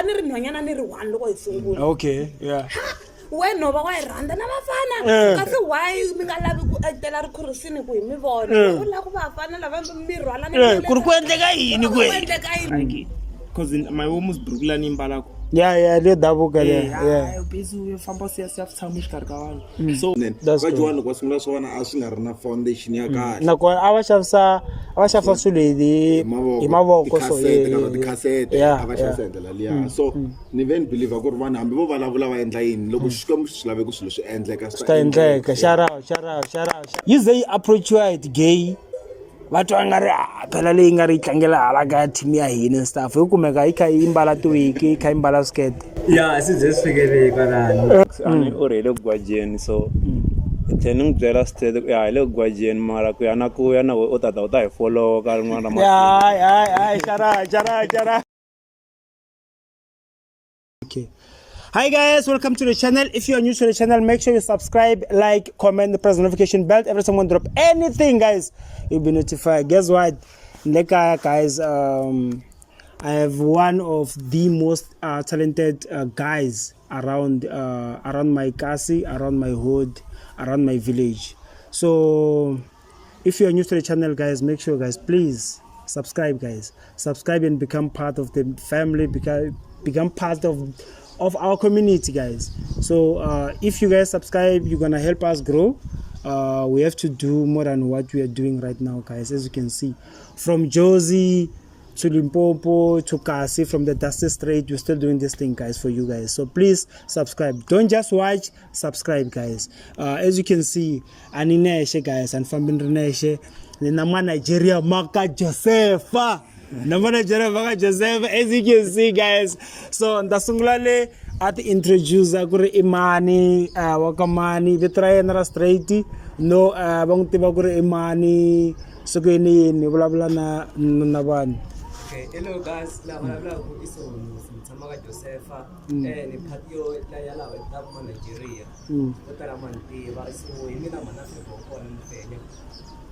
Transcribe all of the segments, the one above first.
ni ri nhwanyana ni ri one loko hi sungula. Okay, yeah. We nhova wa yi rhandza na vafana. Kasi why mi nga lavi ku etela rikhorosini ku hi mi vona? U lava ku vafana lava mi rhwala ni Ku ri ku endleka yini ku endleka yini? Cause my almost Brooklyn yi mbalaka. Yeah, leyo davuka leyo. Yeah. Busy u famba siya siya tshama exikarhi ka vanhu. So That's va good. Joni loko va sungula swa vona a swi nga ri na foundation ya kahle. Nakona a va xavisa a va xavisa swilo hi hi mavoko so Tikhasete, ka tikhasete a va xavisa yeah. hi ndlela liya. So ni ve ni believer ku ri vanhu hambi vo vulavula va endla yini loko Xikwembu xi swi lave ku swilo swi endleka swi ta endleka. Shout out, shout out, shout out. Yi ze yi approachiwa hi ti-gay va twa nga ri ah, phela leyi nga ri yi tlangela hala ka team ya hina and stuff yi kumeka yi kha yi mbala tiwiki yi kha yi mbala swikete. Ya swi ze swi fikele kwalano. A ni u ri hi le ku gwajeni so ni tlhela ni n'wi byela straight ku ya hi le ku gwajeni mara ku ya na ku ya na we u ta ta u ta hi follow ka rin'wana ra masiku. Hayi hayi hayi shout out, shout out, shout out. Okay. Hi guys, welcome to the channel. If you are new to the channel, make sure you subscribe, like, comment, press the notification bell. Every time we drop anything, guys, you'll be notified. Guess what? Leka guys, I have one of the most talented guys around around my kasi, around my hood, around my village. So if you are new to the channel, guys, make sure, guys, please subscribe, guys. Subscribe and become part of the family, become part of our community, guys. So if you guys subscribe, you're gonna help us grow. We have to do more than what we are doing right now, guys. As you can see, from Jozi to Limpopo to Kasi, from the Dusty Street, we're still doing this thing, guys, for you guys. So please subscribe. Don't just watch, subscribe, guys. As you can see, anineshe, guys, and fambin rineshe na ma Nigeria maka Josefa. Na ma Nigeria maka Josefa, as you can see, guys. So ndasungula le a ti introduce ku ri i mani, wa ka mani, vito ra yena ra straight no, va n'wi tiva ku ri i mani, siku yini yini, vulavula na na vanhu. Okay, hello guys, la vulavulaka i Sonusi, ni tshama ka Josefa. Ni part yo la ya lava ta kuma Nigeria. Vo tala ma ni tiva, so hi mina mhana Favor wa kona Mafenya.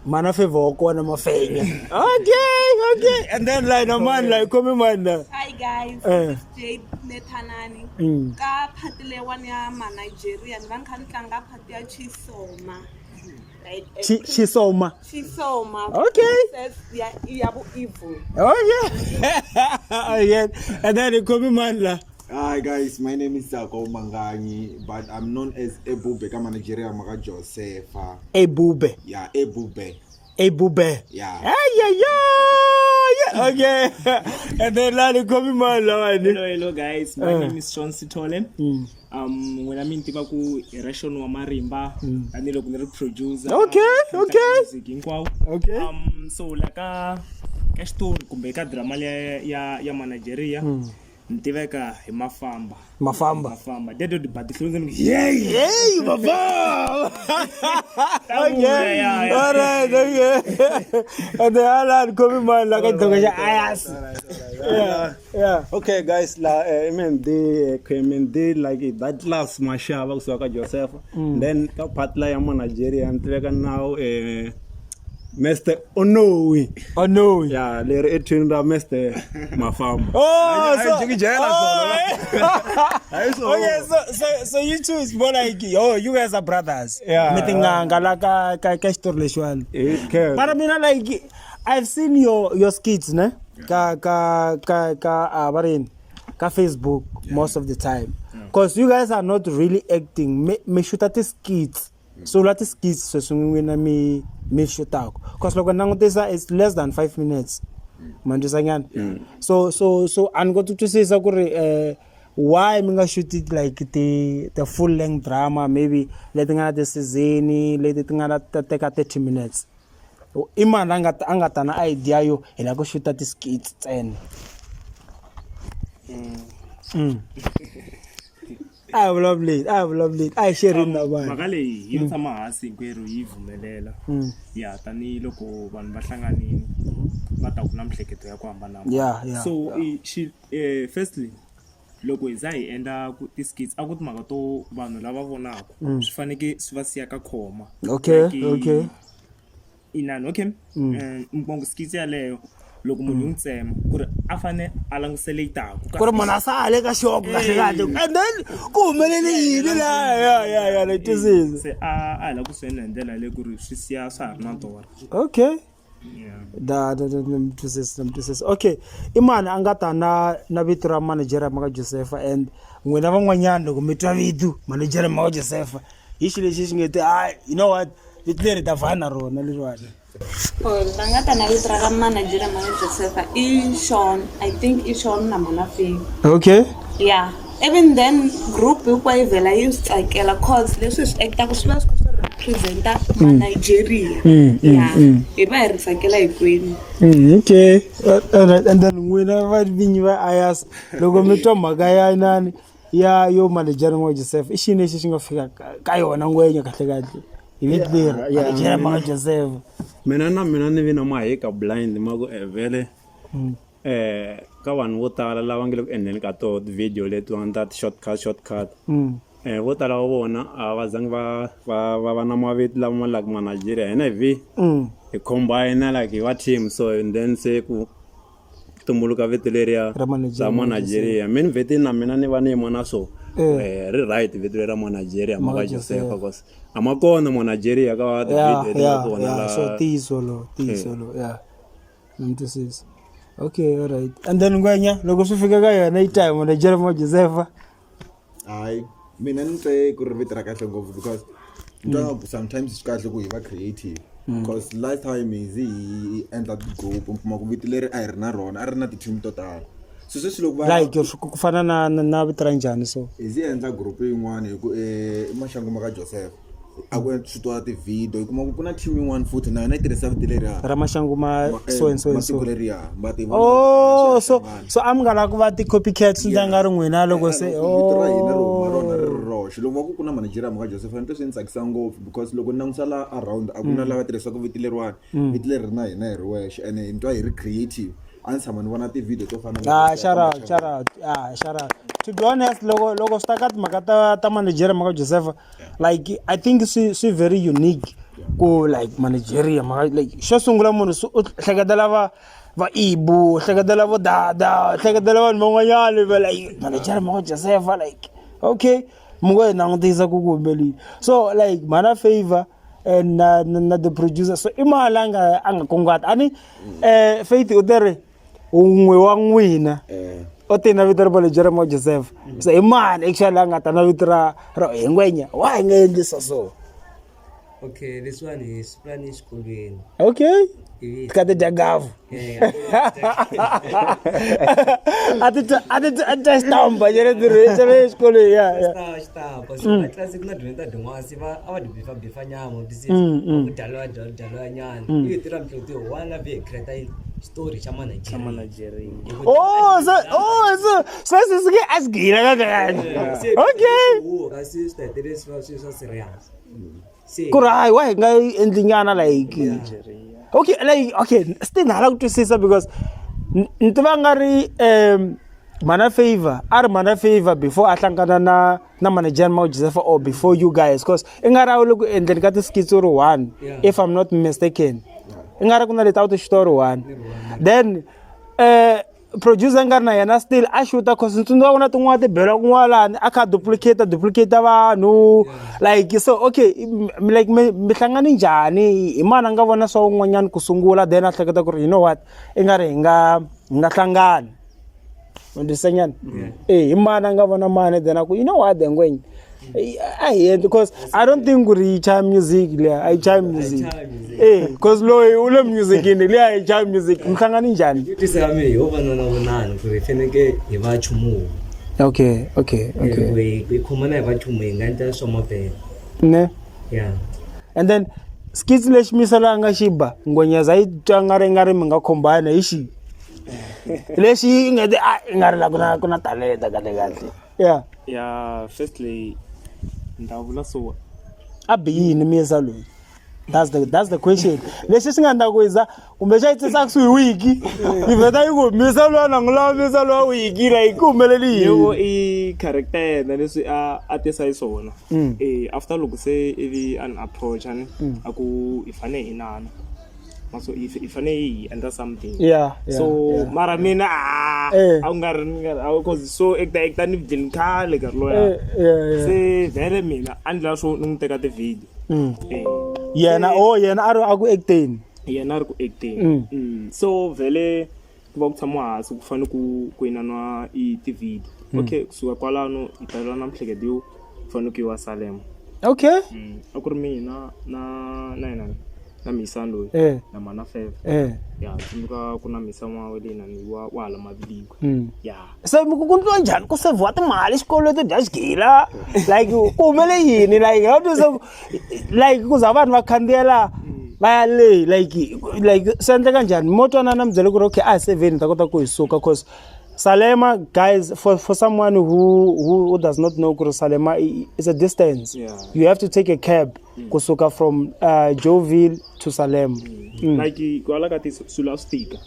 Mana Favor wa kona Mafenya. Okay. And then like no man like come man. Hi guys, this is Jade Nethanani. Ka part leyiwani ya ma Nigeria ni va ni kha ni tlanga part ya Chisoma. Like, Chisoma. Chisoma. Okay. Princess ya vu evil. Okay. Yeah. And then you come man la. Hi guys, my name is Zako Manganyi, but I'm known as Ebube ka Nigeria maka Josefa. Ebube. Yeah, Ebube. Ebube. Yeah. Hey, yeah, yeah, yeah. Okay. And then la you come man la. Hello, hello guys. My name is Sean Sithole. N'wina mi ni tiva ku hi ra Sean wa Marimba tanihiloko ni ri producer. Okay, okay. Music hinkwawo. Okay. So la ka ka xitori kumbe ka drama liya ya ma Nigeria ni tiveka hi Mafamba. Mafamba. Mafamba. Dedo di bati hlonze ni yey. Hey, Mafamba. Okay. Yeah. All right, okay. And then Alan come man la ka dhoka xa ayas. Yeah. Yeah. Okay guys, la MND KMND like that class mashava kusuka ka Joseph. Then ka part la ya mo Nigeria ni tiveka now Mr. Onowi. Onowi. Yeah, leri i twin ra Mr. Mafamba. Oh, so, oh, okay, so you two is more like, oh, you guys are brothers. Yeah. Mi tin'anga la ka ka ka xitori lexiwani. Okay. Mara mina like I've seen your skits, ne? Ka ka ka ka va ri yini? Ka Facebook most of the time. Because you guys are not really acting. Me shoota ti skits. So la ti skits sweswi n'wina mi mi shootaka. Because loko ni langutisa it's less than 5 minutes. Ma ni nyana. So a ni koti ku twisisa ku ri why mi nga shoot like the full length drama maybe leti nga na ti season leti ti nga na ta teka 30 minutes. I mani a nga ta na idea yo hi lava ku shoota ti skits ntsena? A hi vulavuleni, a hi vulavuleni, a hi shereni na vanhu. Mhaka leyi yi tshama hansi hinkwerhu yi vumelela. Ya tanihiloko vanhu va hlanganile va ta ku na miehleketo ya ku hambanahambana. Yeah. So firstly loko hi za hi endla ku ti-skits a ku timhaka to vanhu lava vonaka swi faneke swi va siya ka khoma. Okay, Like, okay. Inani, okay. Mkongo skits yaleyo. Loko munhu yi n'wi tsema ku ri a fane a langutise leyi taku Ku ri munhu a sale ka xoko kahle kahle and then ku humelele yini laha ya ya ya ni twisisa. Se a a hi lava ku swi endla hi ndlela yaleyo ku ri swi siya swa ha ri na torha. Okay. Da da da ni twisisa ni twisisa. Okay. I mani a nga ta na na vito ra manejara maka Josefa and n'wina van'wanyana loko mi twa vito manejara maka Josefa hi xilo lexi xi nge te hayi you know what vito leri ta vhana rona leriwani. Oh, la nga ta na vito ra ka manejara maka Josefa i Sean. I think i Sean na Mhana Favor. Okay. Yeah. Even then group hinkwayo yi vhela yi swi tsakela cause leswi hi swi actaka swi va swi kha swi representa ma-Nigeria. Yeah. Hi va hi ri tsakela hinkwenu. Okay. Alright, and then n'wina va vinyi va Ayas loko mi twa mhaka ya inani ya yo manejara n'wa Joseph i xini lexi xi nga fika ka yona ngwenya kahle kahle hi vito leri manejara ma Joseph. Mina na mina ni vi na mahika blind ma ku vhele ka vanhu vo tala lava nga le ku endleni ka toho ti-video letiwani ta ti-shortcut shortcut vo tala va vona a va zangi va va va va na mavito lama like ma Nigeria hina hi vi hi combine like hi va team so and then se ku tumbuluka vito leriya Ra ma-Nigeria, ra ma Nigeria mina vheti na mina ni va ni yima na swo ri right vito leri ra ma Nigeria maka Joseph cause a ma kona ma Nigeria ka ti-video leti nga kona la so ntiyiso lo ntiyiso lo ya ni twisisa okay alright and then ngwenya loko swi fika ka yona yi time Nigeria ma Joseph Hayi mina ni twe ku ri vito ra kahle ngopfu because ni twa ngaku sometimes swi kahle ku hi va creative because last time hi ze hi endla ti-group mi kuma ku vito leri a hi ri na rona a ri na ti-team to tala so sweswi loko va like ku fana na na na vito ra njhani so hi ze hi endla group yin'wana hi ku i maxangu ma ka Joseph a ku xutiwa ti-video i kuma ku ku na team yin'wana futhi na yona yi tirhisa vito leriya ra maxangu ma so and so and so matiko leriya ma tiva oh so so a mi nga lavi ku va ti-copycats ni ta nga ri n'wina loko se vito ra hina ri huma rona ri oh ri roxe loko va ku ku na manejara maka Joseph ni twa swi ni tsakisa ngopfu because loko ni langusa la around a ku na lava tirhisaka vito leriwani vito leri ri na hina hi ri wexe ene hi twa hi ri creative a ni tshama ni vona ti-video to fana na Ah, letiya ta shout out, Maxangu. shout out. Ah, shout out. To be honest, loko loko swi ta ka timhaka ta ta manejara maka Joseph, like I think swi swi very unique ku like manejara maka like xo sungula munhu swi u hleketela va va Ibu, hleketela vo Dada, hleketela vanhu van'wanyana va like manejara maka Joseph like okay, mi ngo hi langutisa ku ku humeleli. So like mana favor and na, na, na the producer so i mali a nga a nga kunguhata a ni Faith u te ri wun'we wa n'wina u te na vito ra vale Jeremiah Joseph so i mani actually a nga ta na vito ra ra hi ngwenya wa hi nga endlisa so Okay, leswiwani hi swi pulani exikolweni. Okay Ivi ka ti dya gavu a ti ta a ti a ti ta xitampa xa le ntirhweni xa le xikolweni ya ya ta xitampa so ka tlilasi ku na dyondzo ta din'wasi va a va dyi bifa bifa nyama u twisisa ku dya loya dya dya loya nyana ivi hi tirha mihloti one la vhe hi create xitori xa manigeria Oh, so oh, so so swi suke a swi gila ka kahle. Okay. kasi swi ta hetelela swi va swilo swa serious se Ku ri hayi wa hi nga yi endli nyana like. Okay, like okay, still na hala ku twisisa because ni tiva nga ri Mana Favor, a ri Mana Favor before a hlangana na na manager Mao Joseph or before you guys because i nga ri a wu le ku endleni ka ti-skits u ri one if I'm not mistaken. I nga ri ku na leti a wu ti xuta u ri one. Then producer nga ri na yena still a xuta cause ni tsundzuka ku na tin'wana ti bela kun'wana lani a kha a duplicate duplicate vanhu like so okay like mi mi hlangane njhani hi mani a nga vona swa un'wanyana ku sungula then a hleketa ku ri you know what i nga ri hi nga hi nga hlangana nyana eh hi mani a nga vona mani then a ku you know what ngwenya a hi endli because I don't think ku ri yi chaya music liya a yi chayi music eh because loyi u le musicini liya a yi chayi music mi hlangane njhani Ku twisisa ka mina hi yo vonana vonani ku ri hi faneke hi va nchumu wun'we. Okay okay okay Loko hi hi khomana hi va nchumu hi nga endla swa mampela. Ne Yeah. And then skits lexi misala a nga xi ba ngwenya za yi twa nga ri nga ri mi nga combine hi xi lexi yi nga te a i nga ri la ku na ku na talenta kahle kahle yeah Ya firstly ni ta vula so a bi yini miyesa loyi that's the question lexi xi nga endla ku iza kumbe xa yi tisa kusuhi wiki yi vheta yi ku misa luwa na n'wi lava misa luwa wiki like ku humeleli yini Yebo i character ya yena leswi a a tisa yi swona eh after loko se ivi a ni approach ni a ku hi fane hi inana. So hi fanele hi endla something. Yeah, So yeah. mara mina a a ku nga ri ni nga ri cause so acta acta ni dlini khale nkarhi loya. Yeah. Se vhele mina a ndlela swo ni n'wi teka ti-video. Yena, oh, yena a ri a ku acteni. Yena a ri ku acting. So vhele ku va ku tshamiwa hansi ku fanele ku inaniwa i ti-video. Okay, kusuka kwalano hi taleliwa na mihleketo yo ku fanele ku yiwa Salem. A ku ri mina na yena na Misani loyi na Mana Fever. Ya, tsundzuka ku na Misani wa le inani wa hala Maviligwe. Ya. Se mi ku ndliwa njhani ku sevhiwa timali xikolweni to dya xigila, like ku humele yini, like how do so, like ku za vanhu va khandziyela va ya le, like swi endleka njhani? Mo twanana mi byele ku ri okay, a hi sevheni hi ta kota ku hi suka, cause Salema, guys, for someone who does not know ku ri Salema is a distance. You have to take a cab kusuka from Joville to Salem. Like kwala ka ti swilo a swi tika.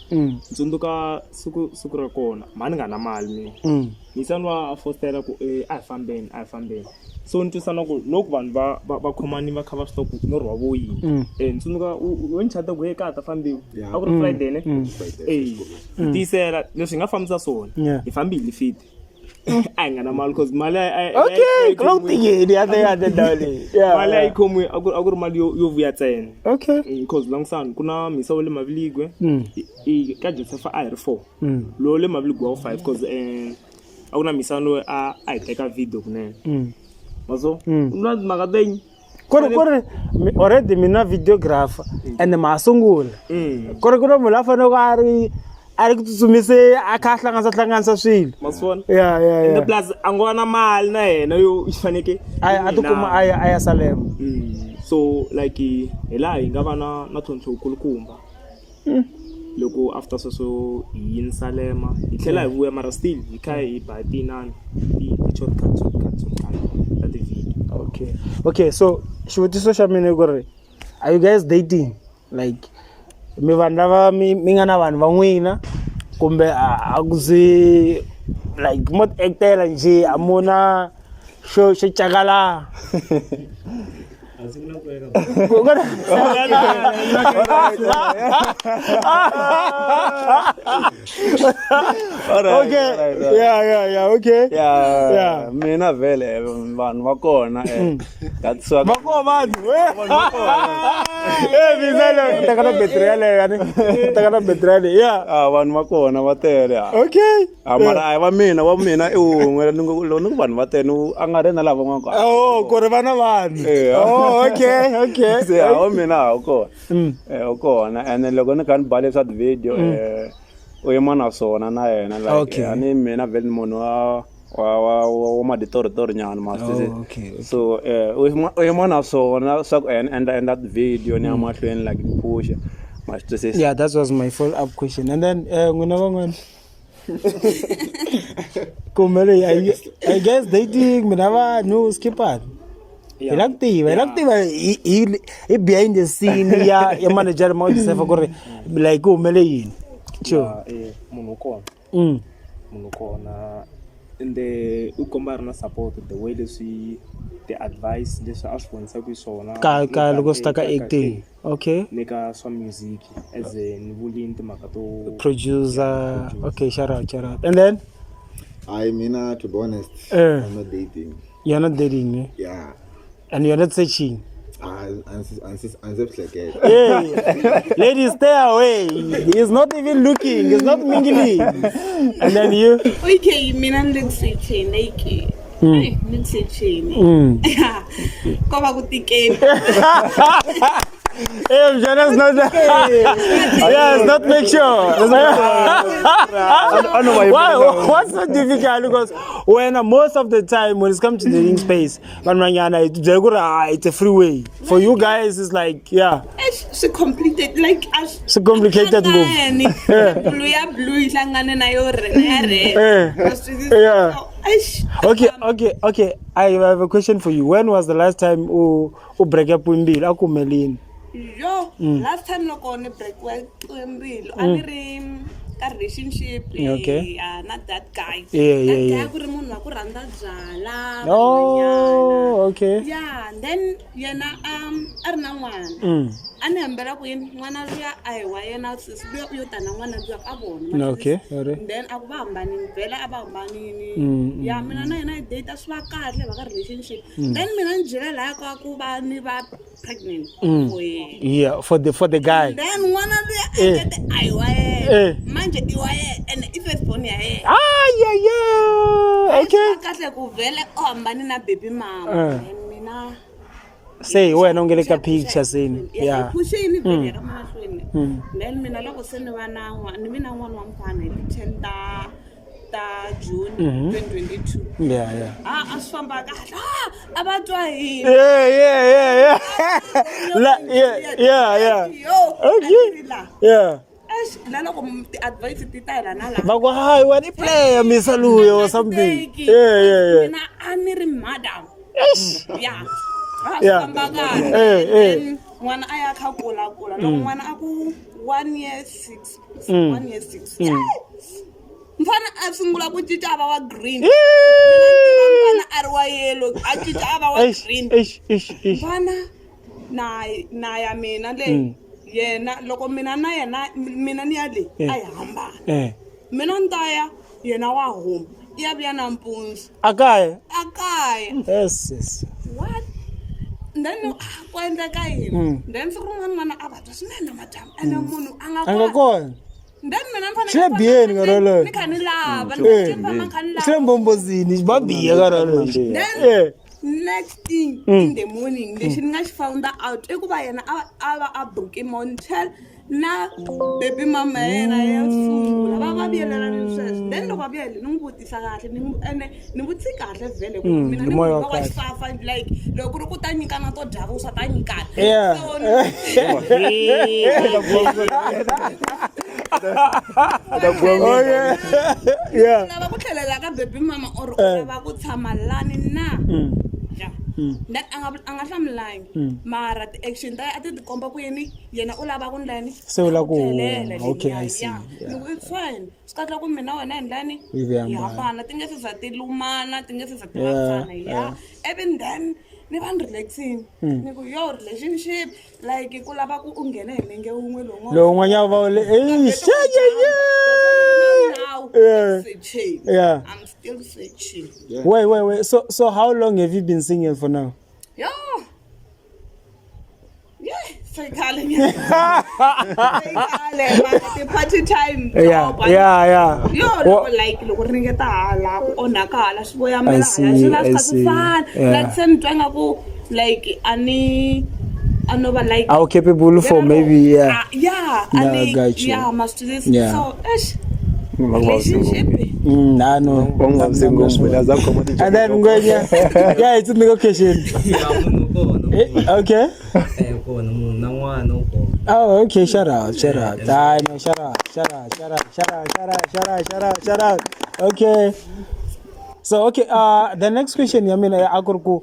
Tsundzuka siku ra kona mhani nga na mali mina. Misani wa fostela ku a hi fambeni, a hi fambeni. So ni twisana ku loko vanhu va khomani va kha va swi tiva ku norho wa vo yini. Ni tsundzuka u ni chata ku hey, ka ha ta fambiwa. A ku ri Friday ne? Hi tiyisela leswi hi nga fambisa swona. Hi fambile fiti. A hi nga na mali cause mali Okay, ku lo ku tikeni ya ya ndhawu leyi. Mali a yi khomiwi, a ku ri mali yo vuya ntsena. Cause langusani ku na misa wa le Maviligwe. Ka Josefa a hi ri 4. Lowu le Maviligwe wa 5 cause a ku na misa loyi a hi teka video kunene. Maso na timhaka tenyi. Ku ri already mina videographer and ma sungula. Ku ri ku na munhu la faneleke a ri ku tsutsumise a kha a hlanganisa hlanganisa swilo. Maswona. Yeah. And plus a ngo na mali na yena yo yi faneke A tikuma a ya Salem. So like hi laha hi nga va na ntlhontlho wukulukumba. Loko after sweswo hi yini Salema hi tlhela hi vuya, mara still hi kha hi ba tinani ti shortcut shortcut shortcut ta ti-video. Okay, so xivutiso xa mina i ku ri are you guys dating, like mi vanhu lava mi nga na vanhu va n'wina, kumbe a ku zi like mo ti actela njhe, a mu na xo cakala? Okay, yeah, okay. Yeah, mina vhele vanhu va kona, that's why Va koho vanhu. Eh, mina le teka na battery yaleyo, yani teka na battery yaleyo, yeah. Ah, vanhu va kona va tele, ah. Ah, mara a hi va mina, wa mina i wun'we. Ni ngo loko ni ku vanhu va tele, ni a nga ri na lava van'wana. Oh, ku ri va na vanhu. Oh, okay. Se a wa mina a wu kona. U kona, and loko ni kha ni ba leswa ti-video, u yima na swona na yena, like a ni mina vhele ni munhu wa maditoritori nyana ma swi twisisa. Oh, okay. So u yima na swona swa ku ni endla ti-video ni ya mahlweni, like ni phusha, ma swi twisisa. Yeah, that was my follow up question. And then n'wina van'wana kumbe are you guys dating, mina vanhu skipani? Hi la ku tiva, hi la ku tiva hi behind the scene ya manager ma Josefa ku ri like ku humele yini, sure. Yeah, munhu u kona. Munhu u kona, ende u komba a ri na support the way leswi ti-advice leswi a swi vonisaka xiswona. Ka loko swi ta ka acting, okay. Le ka swa music, as a ni vulini timhaka to producer. Okay, shout out, shout out. And then I mina, to be honest, I'm not dating. You're not dating, eh? Yeah. And you're not searching? Ah, a ndzi swi hleketa. Hey, ladies, stay away. He's not even looking. He's not mingling. And then you? Okay, mina ni le ku secheni, like ni le ku secheni. Yeah. Ko va ku tikeni. Hey, Mjana is not. Yeah, it's not make sure. Why, what's so difficult? Because when most of the time when it's come to the dating space, vanhwanyana hi byela ku ri ah, it's a freeway. For you guys, it's like, yeah, Eish, swi complicated, like a swi complicated ngopfu. Hlangani. Blue ya blue yi hlangane na yo na ya red. Ma swi twisisa? Eish. Okay. I have a question for you. When was the last time u break up with mbilu? A ku humelini? Yo, last time loko ni breakiwa mbilu a ni ri ka relationship. Na that guy. That guy ku ri munhu wa va ku rhandza byala Oh, okay. ya then yena a ri na n'wana. A ni hembela ku yini n'wana luya a hi wa yena, sesi luya u yo ta na n'wana luya ka vona. Okay, alright. Then a ku va hambanini vhele, a va hambanini. Ya, mina na yena hi date, swi va kahle, va ka relationship. Then mina ni byela laya ka ku va ni va pregnant for yena. Yeah, for the guy. Then n'wana luya engete a hi wa yena, manje i wa yena and i first born ya yena. Ah, yeah. Okay. Swi va kahle ku vhele u hambani na baby mama. Then mina Se hi wena u nge le ka picture seni. Yeah, phuxini vhele ya ka mahlweni. Then mina loko se ni va na ni vi na n'wana wa mfana hi ti-10 ta June 2022. A a swi famba kahle. Ah, a va twa hina. Yeah. Yo. Okay. A ni ri la. Eish, la loko ti-advice ti ta hela na la. Va ku hayi wena i player misa luyo or something. Yeah. Mina a ni ri madam. Ya. A swi famba kahle. Then n'wana a ya kha kula kula. Loko n'wana a ku 1 year 6, 1 year 6. Mfana a sungula ku cinca a va wa green. Mina ni tiva mfana a ri wa yellow, a cinca a va wa Eish, green. eish, eish, eish. Mfana na ya mina le yena loko mina na yena mina ni ya le a hi hambana. Mina ni ta ya, yena wa huma i ya vuya nampundzu. A kaya. A kaya. Yes. What? Then ah, ku endleka yini? Then siku rin'wana n'wana a vabya swinene namadyambu ene munhu a nga A nga kona. Then mina ni fanele Swi le biyeni nkarhi wolowo. ni kha ni lava ni famba kha ni Swi le lava. mbombozini, xi ba biya nkarhi wolowo. Then next thing in the morning, lexi ni nga xi found out i ku va yena a va a booke motel na baby mama ya yena ya sungula, va va vuyelelani sweswo. Then loko va vuyele, ni n'wi vutisa kahle, ni n'wi ene ni vutisi kahle vhele ku mina hi ni moya munhu wa wa kahle. xifafa, like loko ku ri ku ta nyikana to dya vuswa, ta nyikana. So Okay. Yeah. Lava ku tlhelela ka baby mama or u lava ku tshama lani na? Ya, then a nga hlamulangi, mara ti-action ta yena a ti tikomba ku yini, yena u lava ku ndlani. Se u lava ku Tlhelela. huma. Okay, I see. Yeah. Yeah. Ni ku it's fine, swi kahle ku mina wena hi ndlani. Hi vi Hi hambana. hambana, ti nge se za ti lumana, ti nge se za ti vavisana. Ya, even then ni va ni relaxini, ni ku yo relationship like ku lava ku u nghena hi nenge wun'we lowu. Lowu n'wanyana va wu le eish, yeah. Now searching. I'm still searching. Wait, wait, wait. So how long have you been single for now? Yo. Yeah, sekhale nyana. Sekhale, mara ti-party time. Yeah. Yo, loko like loko ringeta hala ku onhaka hala swi voyamela I hala see, swi va I swi kha swi see. fana. Like se ni twa ingaku like a ni a no va like How capable for maybe, yeah. Ah, yeah, No, a ni got you. yeah, ma swi twisisa. So, eish. Relationship. I know. Ungamsingombu. And then Ngwenya, yeah, it's in the occasion. Ya, munhu kona. Okay. Kona munhu na n'wana u kona. Oh, okay. Shout out, shout out. I know, shout out, shout out, shout out, shout out, shout out, shout out, shout out, shout out. Okay. So, okay. The next question, I mean, Akurku,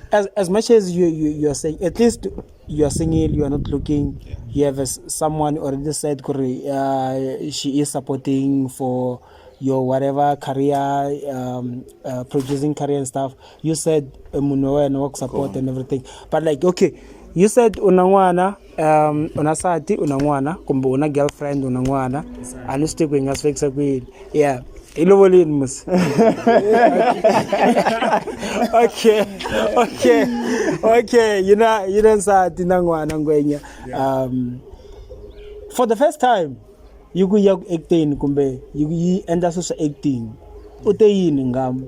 as much as you are saying, at least you are single, you are not looking. You have someone already said, kore, she is supporting for your whatever career, producing career and stuff. You said munhu wa wena wa ku support and everything. But like, okay, you said una n'wana, una sati, una n'wana, kumbe una girlfriend, una n'wana. A ni swi tivi ku hi nga swi vekisa ku yini. Yeah. I lovolini mos. Okay. Yina nsati na n'wana Ngwenya. For the first time yi ku ya ku acting kumbe yi yi endla swilo swa acting, u te yini ngam?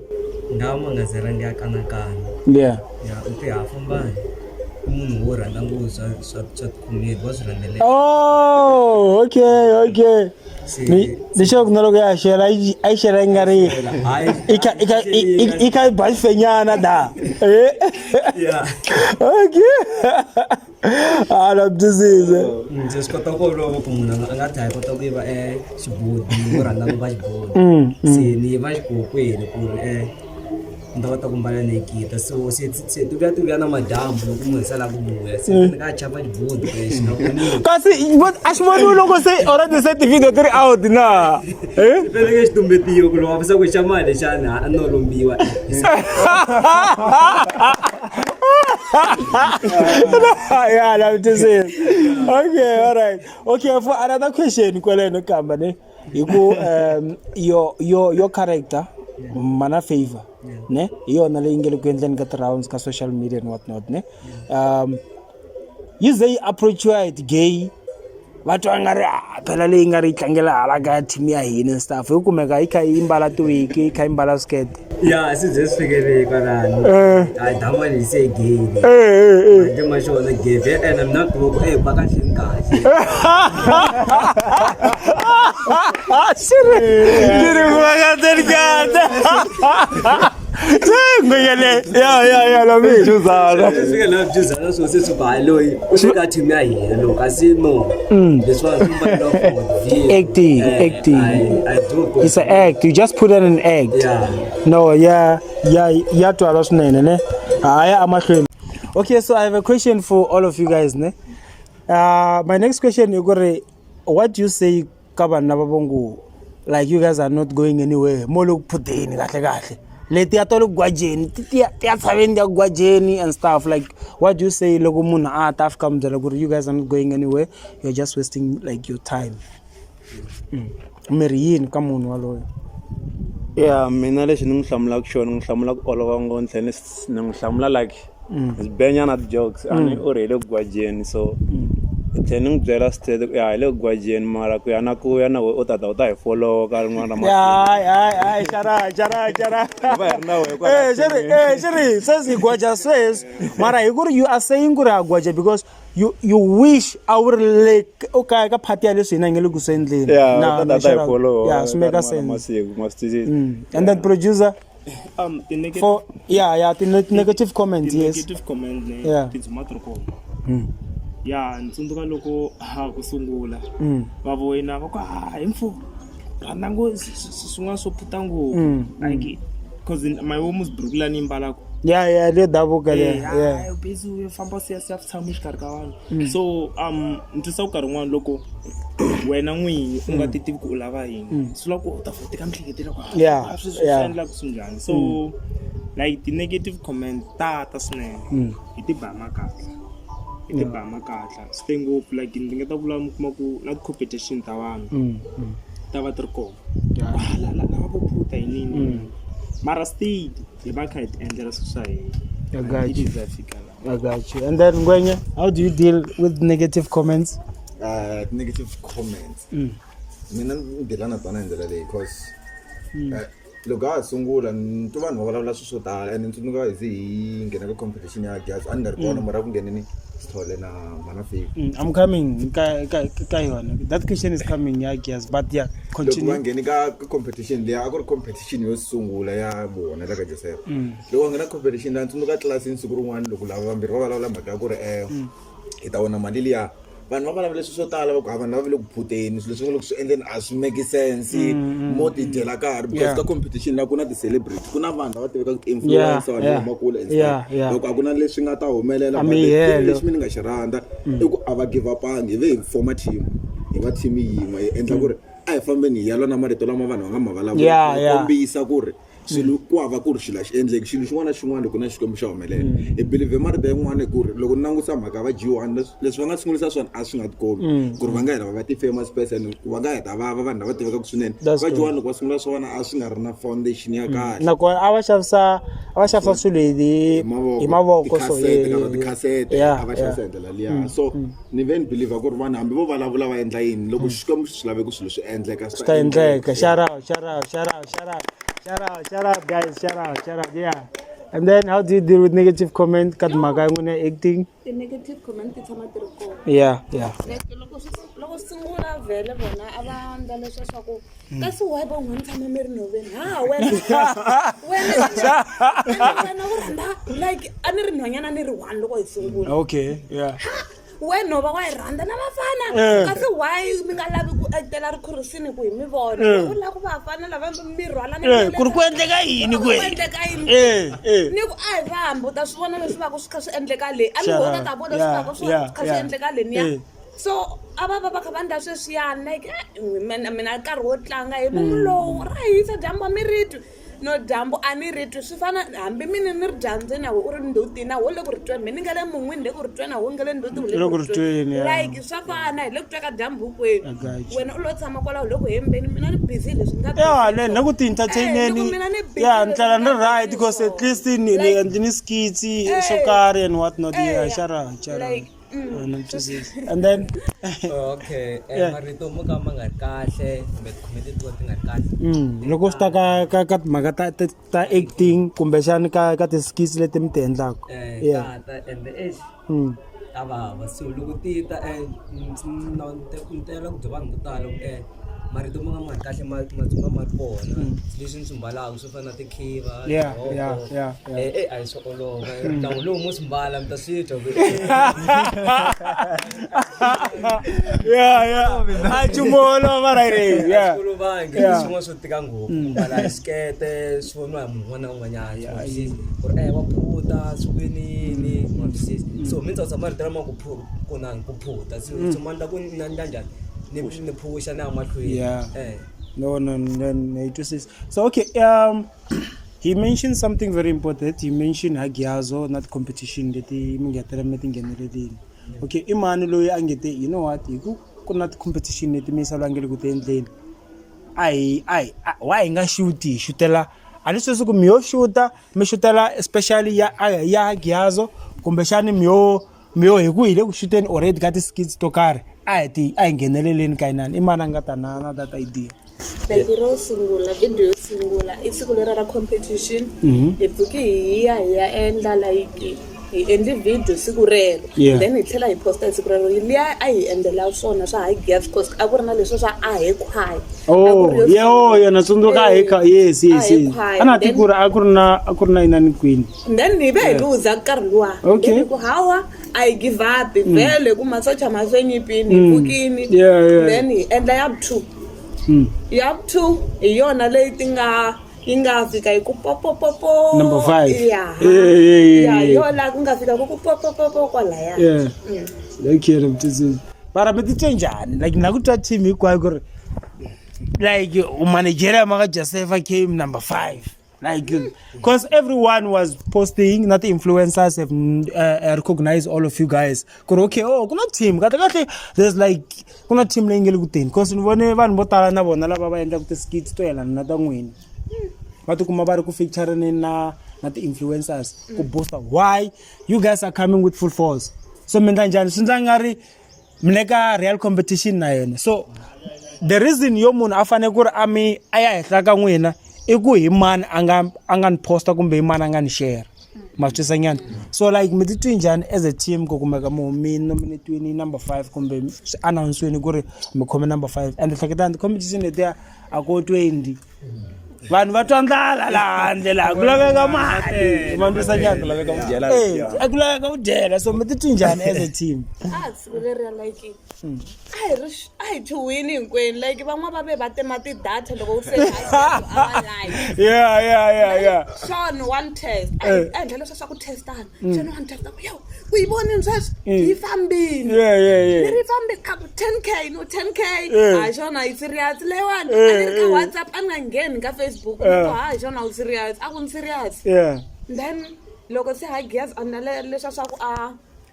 Ngam a nga zerangi a kanakana. Ya, u te ha famba i munhu wo rhandza ngopfu swa comedy, wa swi rhandzelela. Oh, okay. Se Ni sure ku na loko ya xela a yi xela yi nga ri hayi. I kha i ba xifenyana da. Yeah. Okay. Ah, na twisisa. Se swi kota ku olova ku munhu a nga dlaya kota ku yiva xibodi, munhu wo rhandza ku va xibodi. Se ni yiva xikokweni ku ri Ni ta kota ku mbala nekita so se se ti vuya ti vuya na madyambu loko munhu se a lava ku vuya se ni ka chava xibudu lexi na ku kasi a xi voniwi loko se already se ti-video ti ri out na eh? Faneke xi tumbetiwa ku loko va ku xa mali lexana a no lombiwa. Yeah, la twisisa. Okay, all right. Okay, for another question kwaleno kamba ne hi ku your character mana favor ne hi yona leyi nge le ku endleni ka ti-rounds ka social media and what not ne yi ze yi approachiwa hi ti-gay va twa nga ri ah, phela leyi nga ri yi tlangela hala ka team ya hina and stuff yi kumeka yi kha yi mbala tiwiki yi kha yi mbala swikete. Ya swi ze swi fikele kwalano. A dama leyi se gay. Manje ma xona gay ve ene mina ni tiva ku e va kahle ni kahle. Xi ri ku va kahle ni kahle. Ngwenya le ya ya ya la mi Juzana. Swi fike la Juzana so se swi ba loyi u swi ka team ya hina loko kasi no. Leswiwa swi mbala for the Acting, acting. I do. It's an act. You just put in an act. Yeah. No, yeah, yeah, ya twala swinene ne. Haya amahlweni. Okay, so I have a question for all of you guys ne. My next question i ku ri what do you say ka vanhu lava vo ngo like you guys are not going anywhere mo le ku phuteni kahle kahle letiya to le ku gwajeni ti ti ya ti ya tshaveni ti ya ku gwajeni and stuff like what do you say loko munhu a ta a fika mi byela ku ri you guys are not going anywhere, you're just wasting like your time? Mi ri yini ka munhu waloyo? Ya, mina lexi ni n'wi hlamulaka xona, ni n'wi hlamula ku olova ngopfu, ni tlhela ni n'wi hlamula like hi benyana ti-jokes a ni u ri hi le ku gwajeni, so ni tlhela ni n'wi byela straight ku ya hi le ku gwajeni, mara ku ya na ku ya na we u ta ta u ta hi follow ka rin'wana ra masiku. Hayi hayi hayi, xara xara xara. Hi va hi ri na wehe kwala. Eh, xi ri eh xi ri sweswi hi gwaja sweswi, mara hi ku ri you are saying ku ri ha gwaja because you wish a wu ri le u kaya ka part ya leswi hina hi nge le ku swi endleni. Ya, u Na ta na ta ta hi xara follow ya swi ka make rin'wana ra sense. masiku ma swi twisisa. And then producer Ti negative for yeah yeah ti negative comments, ti yes. Negative comment ne. Yeah. Ti dzuma ti ri kona. Ya, ni tsundzuka loko ha ku sungula va voyina va ku ha hi mfu rhandza ngo swin'wana swo phuta ngopfu like cause my womus buruku la ni yi mbalaka. Yeah, leyo davuka Eh, leyo, yeah. Hayi, busy u famba u siya siya tshama exikarhi ka vanhu, so ni twisa ku nkarhi wun'wana loko wena n'winyi u nga ti tivi ku u lava yini, swi lava ku u ta teka miehleketo ku Yeah, swi swi endlaka swi njhani, so like ti-negative comment ta ta swinene hi ti ba makatla, hi ti ba makatla swi te ngopfu like ni ringeta ku vula mi kuma ku na ti-competition ta vanhu ta va ti ri kona. Ah, lava vo phuta hi nini, mara still hi va kha hi ti endlela swilo swa hina. I got you. Hi za hi fika laha. I got you. And then Ngwenya, how do you deal with negative comments? Negative comments, mina ni deala na tona hi ndlela leyi, cause loko ha ha sungula ni twa vanhu va vulavula swilo swo tala, and ni tsundzuka hi ze hi nghena ka competition ya gas, a ni nga ri kona mara ku ngheneni Sithole na Mana Favor. I'm coming ka ka ka yona. That question is coming, yeah, yes, but yeah, Loko va continue. ngheni ka competition liya, a ku ri competition yo sungula ya vona la ka Joseph. Loko va nghena competition liya, ni tsundzuka tlilasini siku rin'wana loko lava vambirhi va vulavula mhaka ya ku ri hi ta wina mali liya, vanhu va vulavula swilo swo tala, va ku a vanhu lava va le ku phuteni, swilo leswi nga le ku swi endleni a swi make sense, mo ti dyela nkarhi because ka competition la ku na ti-celebrity, ku na vanhu lava tivekaka, ti-influencer, vanhu va huma kule and stuff. Loko a ku na leswi nga ta humelela, A but mi the thing helo. lexi mi ni nga xi rhandza i ku a va give up-angi, hi ve hi forma team, hi va team yin'we, hi endla ku ri a hi fambeni hi ya lwa na marito lama vanhu va nga ma vulavula, hi kombisa ku ri swilo ku hava ku ri xilo a xi endleki, xilo xin'wana na xin'wana loko na Xikwembu xa humelela. Hi believe marito yin'wana ku ri loko ni langusa mhaka ya va G1, leswi va nga sungulisa swona a swi nga tikombi ku ri va nga heta va va ti-famous person, ku va nga heta va va vanhu lava tivekaka swinene. That's Va good. G1 loko va sungula swona a swi nga ri na foundation ya kahle. Nakona a va xavisa, a va xavisa swilo hi hi mavoko, so tikhasete, yeah, ka tikhasete a va xavisa hi ndlela liya, so ni ve ni believer ku ri vanhu hambi vo vulavula va endla yini, loko Xikwembu xi swi lave ku swilo swi endleka, swi ta endleka. Shout out, shout out, shout out, shout out, shout out, shout out guys, shout out, shout out, yeah. And then how do you deal with negative comment ka timhaka ya n'wina ya acting? Ti-negative comment ti tshama ti ri kona. Yeah. Like loko swi loko swi sungula vhele vona a va endla leswiya swa ku kasi why va n'wi tshama mi ri nhoveni, ha wena wena wena u rhandza like a ni ri nhwanyana ni ri one loko hi sungula. Okay, yeah. We nhova wa yi rhandza na vafana. Eh. Kasi why mi nga lavi ku actela rikhorosini ku hi mi vona? Eh. U lava ku vafana lava mi rhwala ni Eh, ku ri ku endleka yini ku kwe endleka yini? Eh, eh. Ni ku a hi fambi u ta swi vona leswi va ku swi kha swi endleka le. A ni Sure. ho ta vona leswi Yeah, va ku swi yeah, kha swi yeah. endleka le niya. Eh. So a va va va kha va endla sweswiyani like eh, mina nkarhi wo tlanga hi vomu lowu ra hisa dyambu a mi ri twi. No dyambu a ni ri twi swi fana hambi mina ni ri dyambyini na we u ri ndhutini na wo le ku ri tweni mina ni nga le mun'wini le ku ri tweni na wo nga le ndhutini Le ku ri tweni, yeah. Like swa fana hi le ku twa ka dyambu hinkwenu. I got you. Wena u lo tshama kwalaho le ku hembeni mina ni busy leswi ni nga Yeah, busy ne swona. na ku ti-entertain-eni. Eh, ni ku mina ni busy Yeah, leswi ndlela ni ni nga right busy because at swona. least ni Like- endle ni skits swo Eh. karhi and what not. Eh, Yeah, yeah. xara xara. Like, And then Okay, Yeah. marito mo ka ma nga ri kahle kumbe ti-comment to ka ti nga ri kahle. Loko swi ta ka timhaka ta acting kumbexani ka ti-skits leti mi ti endlaka. Yeah. Ta ta and eish ta vava. So loko ti ta ni tela ku bya vanhu vo tala ku marito mo ka ma nga ri kahle ma dzunga ma ri kona. Leswi ni swi mbalaka swo fana na tikhiva, Yeah, tirhoko. yeah, yeah, yeah. A hi swo olova. Ntangu lowu mo swi mbala mi ta swi twa ku Yeah. A nchumu wo olova right. Yeah. Olovangi Yeah. swin'wana swo tika ngopfu ku mbala xikete swi voniwa hi munhu un'wana na un'wanyana swi twisisa ku ri wa phuta swi ku yini wa twisisa so mi tsakisa marito lama ku ku na ku phuta so so ma endla ku na endla njhani ni phusha ni ya mahlweni Yeah. No, yi twisisa. So okay, he mentioned something very important. He mentioned Hagiazo na competition leti mi nga tela mi ti nghenelelini. Okay, i mani loyi a nge te you know what hi ku ku na ti-competition leti mi yisa nge le ku ti endleni a hi a hi why hi nga xuti hi xutela a ni sweswi ku mi yo xuta mi xutela especially ya Hagiazo kumbexani mi yo hi ku hi le ku xuteni already ka ti-skits to karhi a hi ti a hi ngheneleleni ka inani i mani a nga ta na that idea? Like ro sungula video yo sungula i siku leri ra competition hi pfuke hi ya endla like hi endli video siku rero. Then hi tlhela hi posta hi siku rero liya a hi endlela swona swa high gas cause a ku ri na leswi swa a hi khwaya. Oh, yeah, oh, yeah, na tsundzuka Eh, hi kha yes. a hi khwaya. A na ti ku ri a ku ri na inani kwini. Then hi ve hi luza nkarhi luwa. Okay. Then hi ku hawa a hi give up vhele ku masocha ma swe nyipini hi pfukini. Then hi endla ya two. Ya two hi yona leyi ti nga yi nga fika hi ku popopopo. Number 5. Ya. Yeah. Ya yo laha ku nga fika ku popopopo kwalaya. Yeah. Okay, Mtisi. Mara mi titwe njhani? Like na ku twa team hinkwayo ku ri like manager ma ka Josefa came number 5. Like because everyone was posting, not the influencers have recognized all of you guys. Ku ri okay, oh, ku na team. Kahle kahle there's like ku na team leyi nge le ku teni. Because ni vone vanhu vo tala na vona lava va endlaka ti-skits to yelana na ta n'wina. Va tikuma va ri ku featuring na ti-influencers ku booster why you guys are coming with full force. So mi endla njhani? Swi ndla nga ri mi le ka real competition na yena. So the reason yo munhu a fanele ku ri a mi a ya henhla ka n'wina i ku hi mani a nga ni posta kumbe hi mani a nga ni share. Ma swi twisisa nyana? So like mi titwi njhani as a team ku kumeka mu mi nominatiwini number 5 kumbe swi announce-wini ku ri mi khome number 5 and hleketani ti-competition letiya a ko 20 vanhu va twa ndlala laha handle laha ku laveka mali ma twisisa nyana? Ku laveka vudyela. Eh, a ku laveka vudyela. So mi titwi njhani as a team? A siku leriya like a hi ri a hi chuhwini hinkwenu like van'wana va ve va tema ti-data loko se a va live. Yeah. Sean one test a hi endla leswi swa ku testana. Sean one test a ku yo u yi vonini sweswi yi fambini. Yeah. Ni ri fambini a ku 10K no 10K. Hayi xona yi serious leyiwani a ni ri ka WhatsApp a ni nga ngheni ka Facebook ni ku hayi xona wu serious a ku ni serious. Then loko se high gas a na leswa swa ku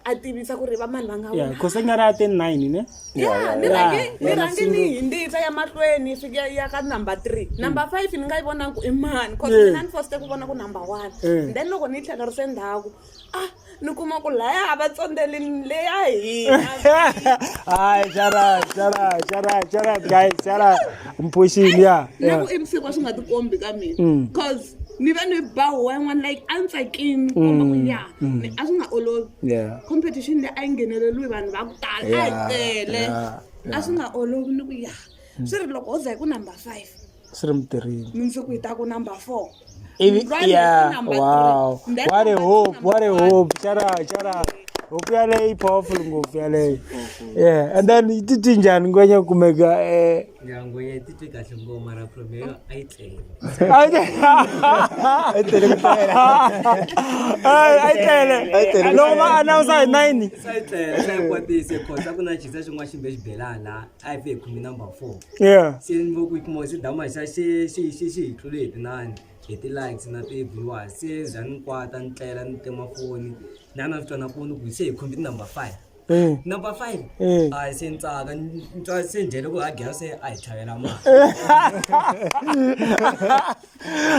a tivisa ku ri va mani va nga Yeah, wina. cause nga ra 10 9 ne? Ya ni Yeah, rhange ni rhange ni tsundzuka. hindzisa ya mahlweni yi fika ya ka number 3 number 5 ni nga yi vonanga ku i mani cause mina ni foste ku vona ku number 1. Then loko ni yi tlhelerise ndzhaku ah ni kuma ku laya a va tsondzeli leya hina. Hayi, shout out, shout out, shout out, shout out, guys, shout out. I'm pushing, yeah. Na ku i msiku a swi nga tikombi ka mina cause ni ve ni ba huwa yin'wana like a ni tsakini komba ku ya a swi nga olovi. Competition leyi a yi ngheneleliwi vanhu va ku tala a yi tele a swi nga olovi ni ku ya swi ri loko ho za hi ku number 5 Swi ri mitirhini. Mundzuku hi ta ku number 4. Ivi, yeah, wow. What a hope, what a hope. Shout out, shout out. Huku yaleyo yi powerful ngopfu yaleyo. Yeah, and then yi titwi njhani ngwenya kumeka eh Ya ngwenya yi titwi kahle ngopfu mara problem yo a yi tlele. A yi tlele. A yi tlele. Loko va announce hi 9. Se yi tlele, se yi kwatise cause a ku na xisa xin'wana xi mbe xibelani laha a hi fe hi khome number 4. Se ni vo ku yi kuma se dama xa xi xi xi xi hi tlule hi tinani hi ti-likes na ti-viewers se za ni kwata ni tlela ni tima foni na na swi twa na ku ni ku se hi khome ti-number 5. Number 5. A se ni tsaka ni twa se ni byele ku ha gela se a hi tlhavela mali.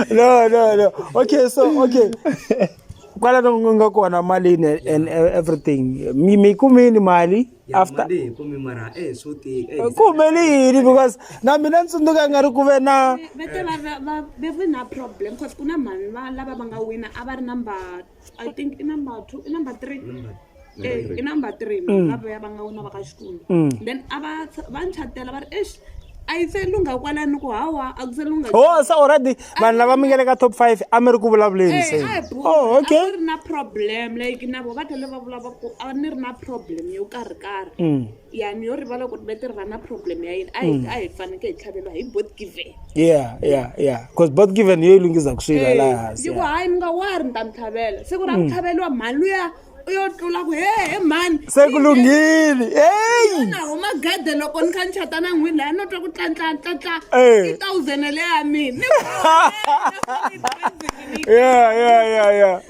No, no, no. Okay, so okay. Kwala ku nga kona malini and everything. Mi kumini mali after mali hi kumi mara eh swo tika. Eh, ku humele yini because na mina ni tsundzuka nga ri ku ve na Va te va va ve na problem cause ku na mhani va lava va nga wina a va ri number I think i number 2 i number 3 eh i number 3 va vuya va nga wina va ka Xikundu then a va va ni chatela va ri eish a yi se lungha kwalani ku hawa a ku se lungha. Oh, se already vanhu lava mi nga le ka top 5 a mi ri ku vulavuleni se. Eh, a hi bula. Oh, okay. A ku ri na problem like na vo va tlhela va vula va ku a ni ri na problem yo karhi karhi. Ya ni yo rivala ku ri va ti ri va na problem ya yini. A hi a hi faneke hi tlhaveriwa hi both given. Yeah. Because both given yo yi lunghisa ku swilo laha hansi. Yi ku hayi mi nga worry ni ta mi tlhavela. Siku ra ku tlhaveriwa mhani luya u yo tlula ku he he mhani. Se ku lunghile. Hey! Na huma gede loko ni kha ni chata na n'wini laha no twa ku tlantla tlantla. Eh. I thousand leya mina. Yeah.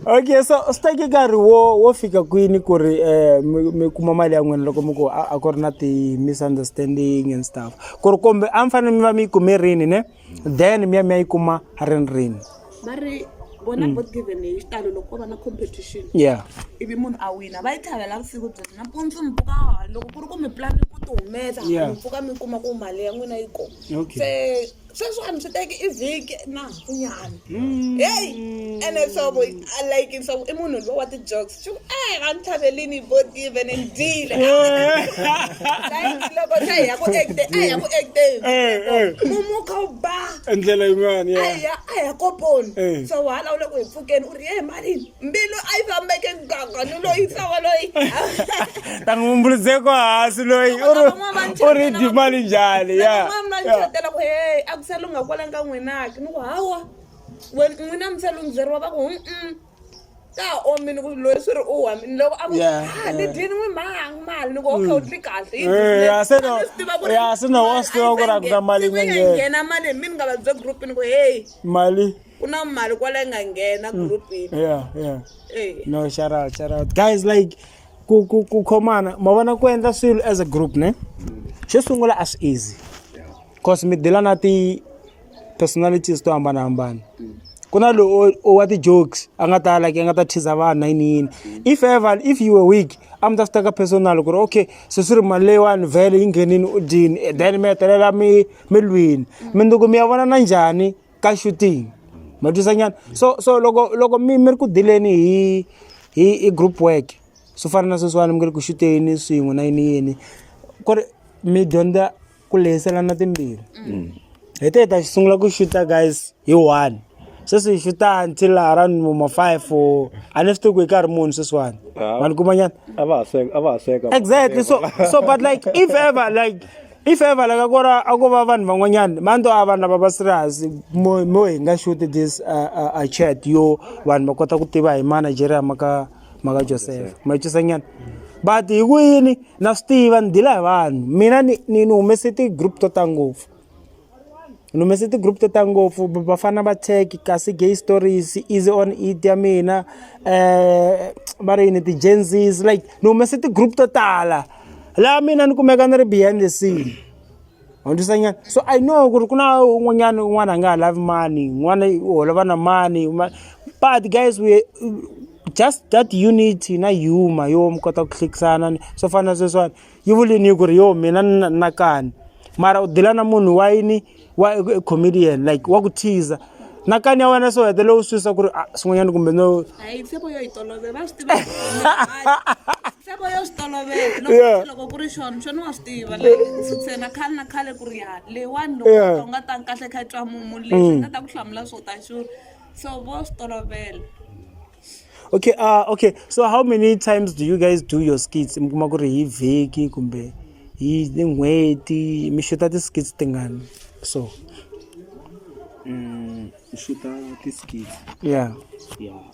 Okay, so swi teke nkarhi wo fika kwini ku ri mi kuma mali ya n'wina loko mi ku a ku ri na ti-misunderstanding and stuff ku ri kumbe a mi fanele mi va mi yi kume rini ne then mi ya mi ya yi kuma rini rini. Va ri vona both given hi xitalo loko ko va na competition. Ivi munhu a wina va yi tlhavela vusiku byebyo nampundzu mi pfuka loko ku ri ku mi plan ku ti humesa mi pfuka mi kuma ku mali ya n'wina yi kona. Se sweswiwani swi teke i vhiki na hafunyana. Hey ene Nsovo like Nsovo i munhu lowa ti-jokes xi ku eh va ni tlhavelini both given ni dyile. Like loko se hi ya ku acte a hi ya ku acteni mumu wu kha wu ba. Ndlela yin'wana a hi ya a hi ya koponi. So hala u le ku hi pfukeni u ri he malini mbilu a yi fambeke gaga ni loyi Nsovo loyi. Ta n'wi mbuluzeko hansi loyi u ri u ri dyi mali njhani ya. Van'wana va ni chatela ku hey a ku se lungha kwalani ka n'wina ke ni ku hawa n'wina mi se lungheriwa va ku ka ha omini ku loyi swi ri u wa ni loko a ku ha ni dyini n'wi mhangu mali ni ku okay u dli kahle yi Yeah, se no- yeah, se no wa swi tiva ku ri a ku na mali yi nga nghena. nghena mali mi ni nga va bye groupini ku hey Mali. ku na mali kwala yi nga nghena groupini. Yeah. Eh. No, shout out, shout out. Guys, like ku ku ku khomana, ma vona ku endla swilo as a group ne? Xo sungula a swi easy. Cause mi deala na ti personalities to hambanahambana. Ku na loyi o wa ti-jokes a nga ta like a nga ta thiza vanhu na yini yini. If ever if you were weak a mi ta swi teka personal ku ri okay se swi ri mali leyiwani vhele yi nghenini u dyini then mi hetelela mi mi lwini. Mundzuku mi ya vonana njhani ka shooting? Ma twisisa nyana? So loko loko mi mi ri ku dileni hi hi hi group work swo fana na sweswiwani mi nge ri ku xuteni swin'we na yini yini ku ri mi dyondza ku lehiselana timbilu. Hi te hi ta sungula ku xuta guys hi 1 sweswi hi xuta until around ma 5 or a ni swi tivi ku hi nkarhi muni sweswiwani. Ma ni kuma nyana? A va ha sweka, a va ha sweka. Exactly. So but like if ever like if ever like a ku ri a ko va vanhu van'wanyana va ni to a vanhu lava va serious mo mo hi nga shoot this chat yo vanhu va kota ku tiva hi manager ma ka ma ka Joseph. Ma twisisa nyana? But hi ku yini na swi tiva ni deal-a hi vanhu mina ni ni ni humese ti-group to ta ngopfu. Ni humese ti-group to ta ngopfu vafana va tech kasi gay stories easy on it ya mina va ri yini ti-Gen Zs like ni humese ti-group to tala laha mina ni kumeka ni ri behind the scene. Ma twisisa nyana? So I know ku ri ku na un'wanyana un'wana a nga ha lavi mani un'wana u holova na mani but guys we just that unity na humor yo mi kota ku hlekisana swo fana na sweswiwani yi vulini ku ri yo mina ni na kani mara u deal-a na munhu wa yini wa comedian like wa ku teaser na kani ya wena se u hetelela u swi ku ri ah swin'wanyana kumbe no. Hayi Tshepo yo yi tolovela va swi tiva Tshepo yo swi tolovela loko loko ku ri xona xona wa swi tiva like se na khale na khale ku ri ya leyiwani loko u nga tangi kahle kha yi twa mumu leswi nga ta ku hlamula swo ta sure so vo swi tolovela. Okay, okay. So how many times do you guys do your skits? Mi kuma ku ri hi vhiki kumbe hi n'hweti mi xuta ti-skits tingani? So Hi xuta ti-skits. Yeah. Yeah.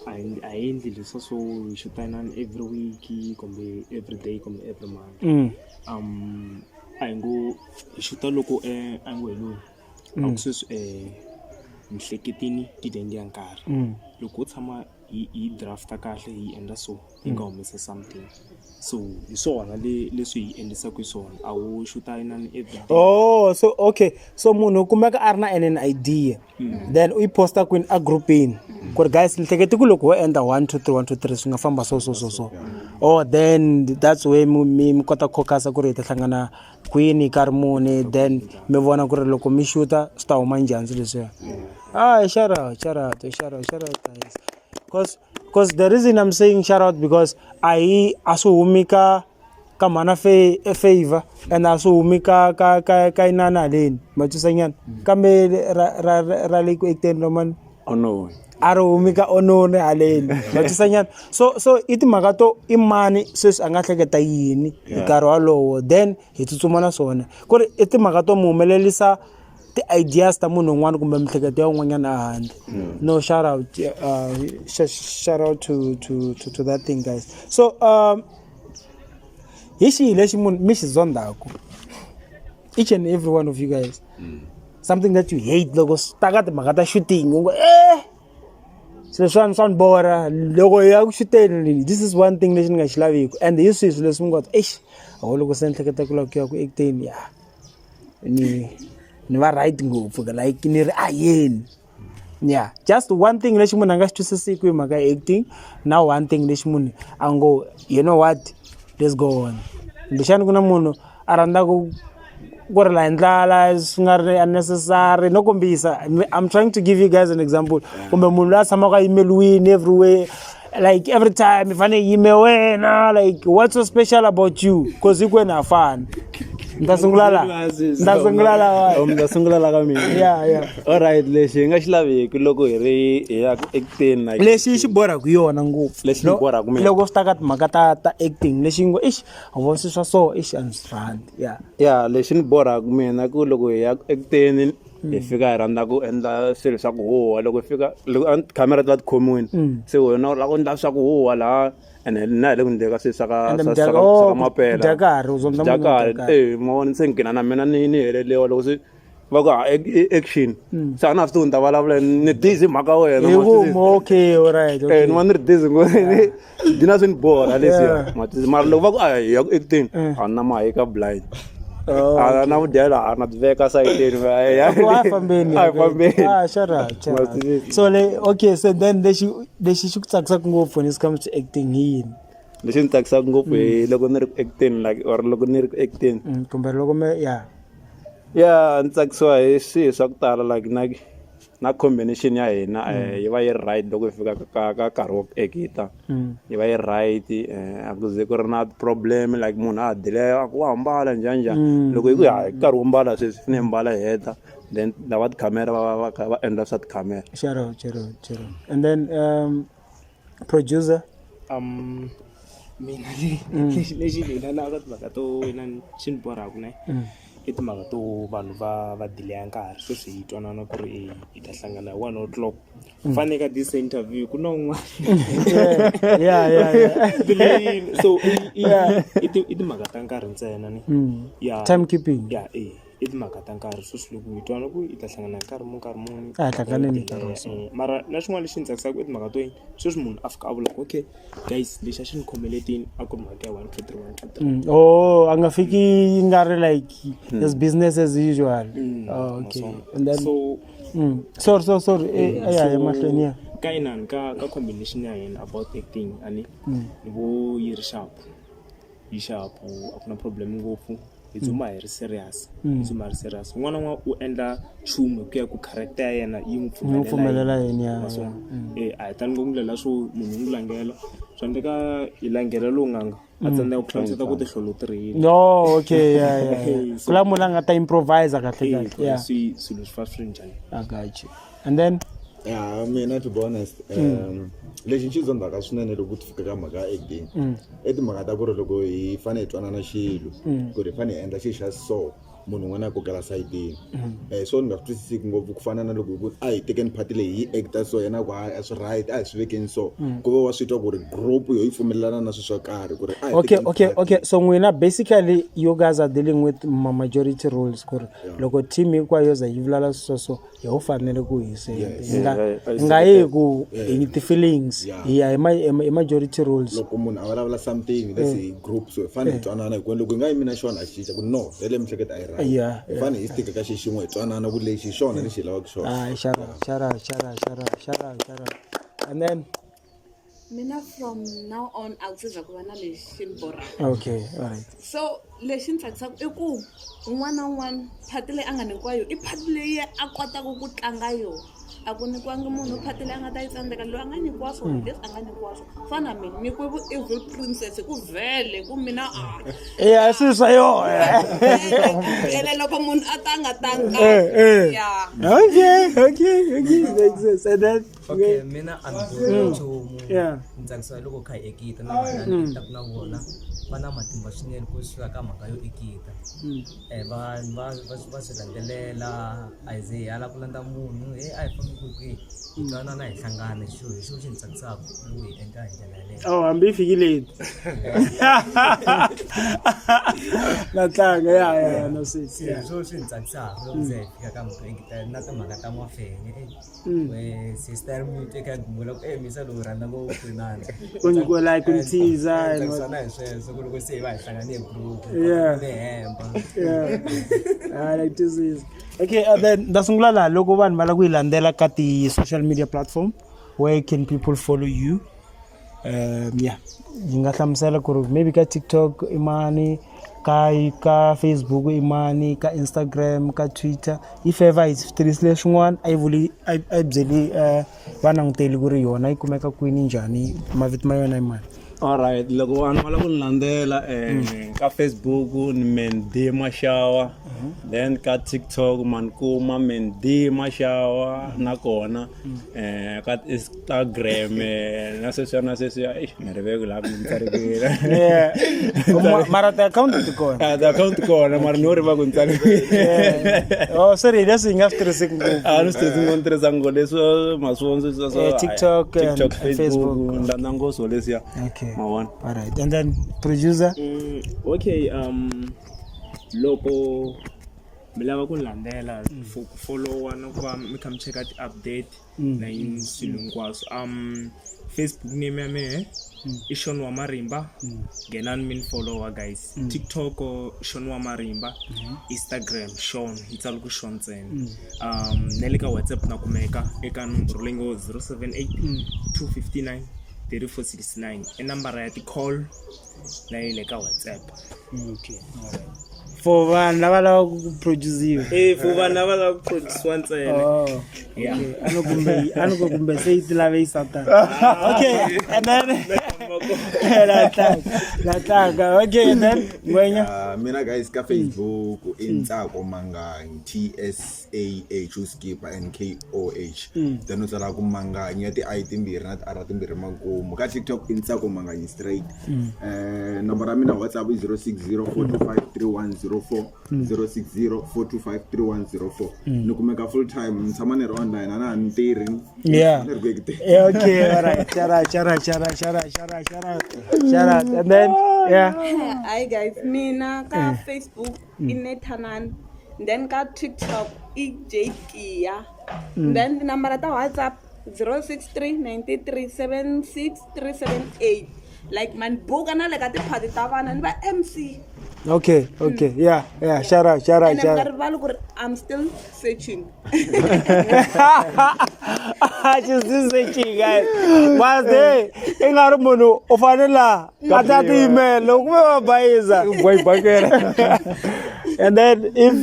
A hi a hi endli leswa swo hi xuta inani every week kumbe every day kumbe every month. A hi ngo hi xuta loko a hi ngo hi loyi a ku sweswi ni hleketini ti ya nkarhi. Loko ho tshama hi hi draft-a kahle hi endla so hi nga humesa something. So hi swona leswi hi endlisaka xiswona a wo xuta inani every day. Oh, so okay. So munhu u kumeka a ri na an idea. Then u yi posta kwini a groupini. Ku ri guys ni hlekete ku loko ho endla 1 2 3 1 2 3 swi nga famba so so so so. Oh, then that's where mi mi kota ku focus ku ri hi ta hlangana kwini nkarhi muni then mi vona ku ri loko mi xuta swi ta huma njhani swilo leswiya. Ah, shout out, shout out, shout out, shout out guys. Cause the reason I'm saying shout out because a hi a swi humi ka ka mhana favor and a swi humi ka ka ka ka inana haleni ma twisa nyana kambe ra ra ra le ku acteni romani Ononi. A ri humi ka ononi haleni ma twisa nyana so so i timhaka to i mani sweswi a nga hleketa yini hi nkarhi walowo then hi tsutsuma na swona ku ri i timhaka to mi humelerisa ti-ideas ta munhu un'wana kumbe miehleketo ya un'wanyana a handle. No, shout out, shout out to that thing guys. So hi xihi lexi munhu mi xi zondhaku each and every one of you guys? Something that you hate loko swi ta ka timhaka ta shooting u ngo swilo swa swa ni borha loko hi ya ku xuteni, this is one thing lexi ni nga xi laviki and hi swihi swilo leswi mi nga ta eish awu loko se ni hleketa ku lava ku ya ku acteni ya ni ni va right ngopfu like ni ri ayeni. Yeah, just one thing lexi munhu a nga xi twisisiku hi mhaka ya acting na one thing lexi munhu a ngo you know what, let's go on. Kumbexani ku na munhu a rhandzaka ku rila hi ndlala swi nga ri unnecessary no kombisa I'm trying to give you guys an example kumbe munhu loyi a tshamaka a yimeliwini everywhere like every time i fanele yime wena like what's so special about you cause hinkwenu ha fana. Ni ta sungula la, ni ta sungula la. Mi ta sungula la ka mina. Yeah. Alright, lexi hi nga xi laveki loko hi ri hi ya ku acteni like lexi xi borhaka yona ngopfu. Lexi ni borhaka mina. Loko swi ta ka timhaka ta acting lexi ngo ixi a vona swilo swa so ixi a ni swi rhandzi yeah. Ya, lexi ni borhaka mina ku loko hi ya ku acteni hi fika hi rhandza ku endla swilo swa ku huha loko hi fika loko a camera ti va ti khomiwini se wena u lava ku endla swa ku huha laha ene na hi le ku endleni ka swilo swa ka Ende swa mi dya- swa ka oh, swa ka mapela. dya karhi, u zondza Dya munhu wa karhi dya karhi. eh ma vona se nghena na mina ni heleliwa loko se va ku action se a na ha swi tivi ni ta vulavula ni busy mhaka wena hi ma ku swi tiva. okay, alright, okay. Eh ni va ni ri busy ngopfu dina swi ni borha leswiya Yeah. ma twisisa mara loko va ku a hi ya ku acting a na mahika blind Oh, a na vudyela a na byi veka sayitini Ku a hi fambeni. A hi fambeni. Ah, shout out, shout out. Ma twisisa. So le okay, so then lexi xi ku tsakisaka ngopfu when it comes to acting hi yini? Lexi ni tsakisaka ngopfu hi loko ni ri ku acting like or loko ni ri ku acting. Kumbe loko me yeah. Ya, ni tsakisiwa hi swilo swa ku tala like na combination ya hina yi va yi ri right loko hi fika ka nkarhi wa ku acta yi va yi right a ku ze ku ri na problem like munhu a delay a ku wa mbala njhani njhani loko hi ku ha nkarhi wo mbala sweswi fane hi mbala hi heta then lava tikhamera va va kha va endla swa tikhamera. Shout out, shout out, shout out. And then producer. Mina lexi mina na ka timhaka to inani xi ni borhaka ne i timhaka to vanhu va delay nkarhi sweswi hi twanana ku ri hi ta hlangana hi 1 o'clock fane ka this interview ku na un'wana Yeah, yeah, yeah. delayini so i timhaka ta nkarhi ntsena ni ya Timekeeping. Ya i timhaka ta nkarhi sweswi loko hi twana ku hi ta hlangana hi nkarhi muni nkarhi muni A hi hlanganeni hi nkarhi wa so. Mara na xin'wana lexi ni tsakisaka i timhaka to yini sweswi munhu a fika a vula ku okay guys lexi a xi ni khomeletini a ku ri mhaka ya 1 2 3 1 2 3. Oh, a nga fiki yi nga ri like as business as usual. Oh, okay. And then so Sorry, sorry, sorry. Ya emahlweni ya. Ka inani ka combination ya hina about acting ani ni vo yi ri sharp yi sharp a ku na problem ngopfu hi dzuma hi ri serious hi dzuma hi ri serious un'wana na un'wana u endla nchumu hi ku ya ku character ya yena yi n'wi Yi n'wi pfumelela yini, ya, Maswona. A hi tali ngopfu ndlela swo munhu u n'wi langela swa endleka hi langela lowu n'anga a tsandzeka ku hlamusela ku tihlolo tirhile. No, okay, yeah, yeah, yeah. So Ku la munhu a nga ta improvise kahle kahle. Yeah. Swi swilo swi fa swi ri njhani. I got you. And then Ya mina to be honest, lexi xi zondzaka swinene loko ku fika ka mhaka ya acting i timhaka ta ku ri loko hi fanele hi twanana xilo ku ri hi fanele hi endla xilo xa so, munhu un'wana a kokela sayitini. So ni nga swi twisisiki ngopfu ku fana na loko hi ku a hi tekeni phati leyi hi yi acta so, yena ku hayi a swi right, a hi swi vekeni so, ku va wa swi twa ku ri group yo yi pfumelelana na swilo swo karhi ku ri a hi Okay. tekeni Okay. phati. Okay, so n'wina basically you guys are dealing with ma majority rules, ku ri loko team hinkwayo yo za yi vulala swo so, hi ho fanele ku hi se hi nga hi nga yi hi ku hi ti-feelings, hi ya hi hi majority rules. Loko munhu a vulavula something, let's say group, so hi fanele hi twanana, hikuva loko hi nga yimi na xona a cinca ku no yale miehleketo a yi right. Hi fanele hi stika ka xi xin'we, hi twanana ku lexi hi xona lexi hi lavaka xona. Hayi, shout out, shout out, shout out, shout out, shout out, shout out. And then Mina from now on a ku se za ku va na lexi ni borhaka. Okay, all right. So lexi ni tsakisaka i ku un'wana na un'wana phati leyi a nga nyikiwa yona i phati leyi a kotaka ku tlanga yona. A ku nyikiwangi munhu phati leyi a nga ta yi tsandzeka. Loyi a nga nyikiwa swona leswi a nga nyikiwa swona, fana na mina nyikiwe vu evil princess hi ku vhele ku mina a Ya swilo swa yona. Vhele loko munhu a ta nga tanga. Ya. Okay, makes sense. And then Okay, mina a ni bori nchumu. Yeah. Ni tsakisiwa hi loko kha hi ekita na vana ni ekitaka na vona, va na matimba swinene ku swi ka mhaka yo ekita. Va va va va swi landzelela, a hi ze hi ala ku landza munhu he, a hi fambi kwihi kwihi, hi twanana, hi hlangana. Hi xo hi xo xi ni tsakisaka loko hi endla hi ndlela yaleyo. Oh, hambi yi fikile na tlanga ya no swi. Hi swo swi ni tsakisaka loko se hi fika ka mhaka yo ekita na timhaka ta mafenya. We sister mi twe kha gumula ku misa lowu rhandza ngopfu inani. Ku nyikiwa like ku ni teaser and what- Tsakisana hi sweswo ku loko se hi va hi hlangane hi group Yeah. ni hemba. Yeah. I like to see. Okay, and then nda sungula laha, loko vanhu va lava ku yi landzela ka ti-social media platform, where can people follow you? Yeah, yi nga hlamusela ku ri maybe ka TikTok i mani, ka Facebook i mani, ka Instagram, ka Twitter, if ever hi swi tirhisile swin'wana, a yi vuli a yi byeli valanguteli ku ri yona yi kumeka kwini, njhani, mavito ma yona i mani. Alright, loko vanhu va lava ku ni landzela ka Facebook ni Mandy Mashawa, then ka TikTok man kuma Mandy Mashawa, nakona ka Instagram na sweswiya na sweswiya, eish, ni rivele ku laha ku ni tsariwile. Yeah. Mara ti-account ti kona. Ah, ti-account kona, mara ni wo riva ku ni tsariwile. Oh, sorry, leswi hi nga swi tirhiseki ngopfu. A ni swi tirhisi ngopfu, ni tirhisa ngopfu leswi maswondzo swa TikTok and TikTok, Facebook, Facebook. ni landza ngopfu swilo leswiya. Okay. Ma vona. All right. And then producer. Okay, loko mi lava ku landzela for ku followa na ku va mi kha mi cheka ti-update na yini swilo hinkwaswo, Facebook name ya mehe i Sean wa Marimba, nghenani mi ni followa guys. TikTok Sean wa Marimba, Instagram Sean, yi tsala ku Sean ntsena. Na le ka WhatsApp na kumeka eka nomboro leyi ngo 078 259 3469, i nambara ya ti-call na yi le ka WhatsApp. Okay. All right. For vanhu lava lavaka ku produciwa. For vanhu lava lava ku produciwa ntsena. Oh. Yeah. Okay. A ni kumbe a ni ku kumbe se yi ti lave yi satana. Okay. And then la tlanga. La tlanga. Okay, and then Ngwenya. Mina guys, ka Facebook i Ntsako Manganyi, T S A H u skipper N K O H, then u tsala ku Manganyi ya ti I timbirhi na ti R timbirhi makumu. Ka TikTok i Ntsako Manganyi straight. Nomboro ya mina WhatsApp i 060 425 3104, 060 425 3104. Ni kumeka full time, ni tshama ni ri online, a na ha ni tirhi. Yeah. Ni ri ku ekuteni. Yeah, okay, all right. Shout out, shout out, shout out, shout out, shout out, shout out, shout out. And then, yeah. Hi guys, mina ka Facebook i Nethanan, then ka TikTok i Jkia, then tinambara ta WhatsApp 063 93 76 378. Like man buka na le ka tiphati ta vana ni va MC. Okay, yeah. Shout out, shout out, And mi shout nga out. rivali ku ri I'm still searching. She's still searching, guys. But hey, i nga ri munhu u fanele laha a ta tiyimela loko kuve va bayiza. Boyibakela. And then if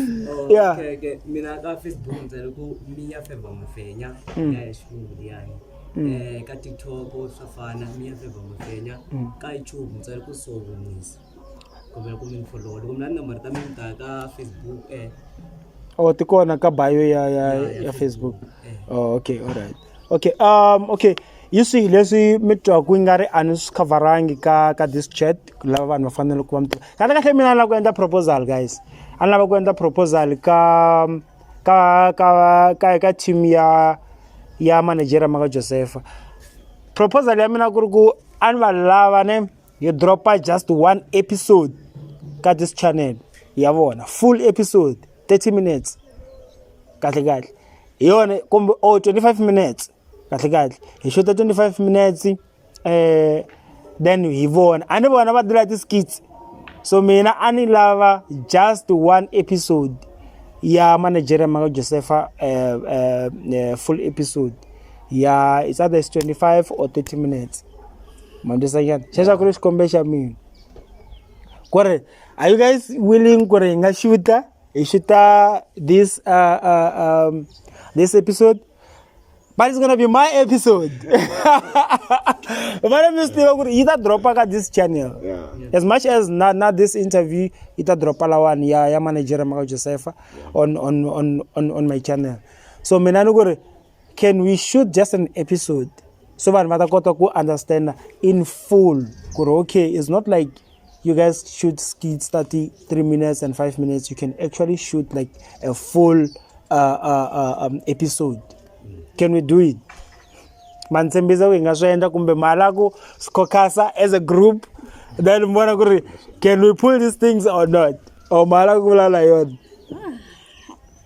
yeah. Okay, mina ka Facebook ni tsale ku Miya Favor Mafenya ya ya xilungu liyani. Ka TikTok swa fana, Miya Favor Mafenya. Ka YouTube ni tsale ku Sovonisa, kombela ku mi ni follow. Loko mi lava tinambara ta mina, mi ta ka Facebook. Oh, ti kona ka bio ya Ya, ya Facebook. Oh, okay, all right. Okay, okay, hi swihi leswi mi twaku yi nga ri a ni swi khavharangi ka ka this chat lava vanhu va fanele ku va mi tiva kahle kahle? Mina ni lava ku endla proposal, guys. A ni lava ku endla proposal ka ka ka ka ka team ya manager Maka Joseph. Proposal ya mina ku ri ku a ni va lava ne hi dropa just one episode ka this channel ya vona, full episode, 30 minutes kahle kahle hi yona, kumbe or 25 minutes kahle kahle. Hi xuta 25 minutes, then hi vona a ni vona va dila ti-skits. So mina a ni lava just one episode ya manager Maka Josepha, full episode ya, it's either it's 25 or 30 minutes. Mandisanyana xexo ku ri xikombelo xa mina ku ri, are you guys willing ku ri hi nga xuta, hi xuta this episode? But it's gonna be my episode. Vana mi swi tiva ku ri yi ta dropa ka this channel. As much as not this interview, yi ta dropa lawani ya manager Maka Josepha on my channel. So mina ni ku ri, can we shoot just an episode so vanhu va ta kota ku understand in full ku ri, okay, it's not like you guys shoot skits 33 minutes and 5 minutes. You can actually shoot like a full episode. Can we do it? Ma ni tshembisa ku hi nga swi endla, kumbe ma la ku swi as a group, then mi vona ku ri can we pull these things or not, or ma la ku vulavula yona?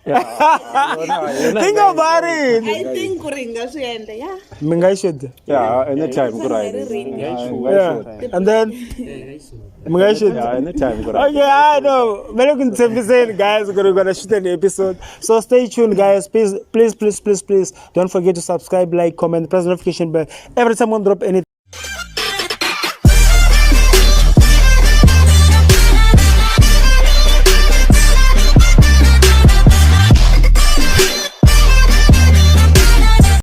Think about it. I think ku ri hi nga swi endla, ya. Mi nga yi shoot? Yeah, anytime ku right. Yeah, and then mi nga yi shoot? Yeah, anytime ku right. Okay, I know. Vele ku ntshembiseni, guys, we're gonna shoot an episode. So stay tuned, guys. Please, please, please, please, please don't forget to subscribe, like, comment, press the notification bell. Every time we drop anything.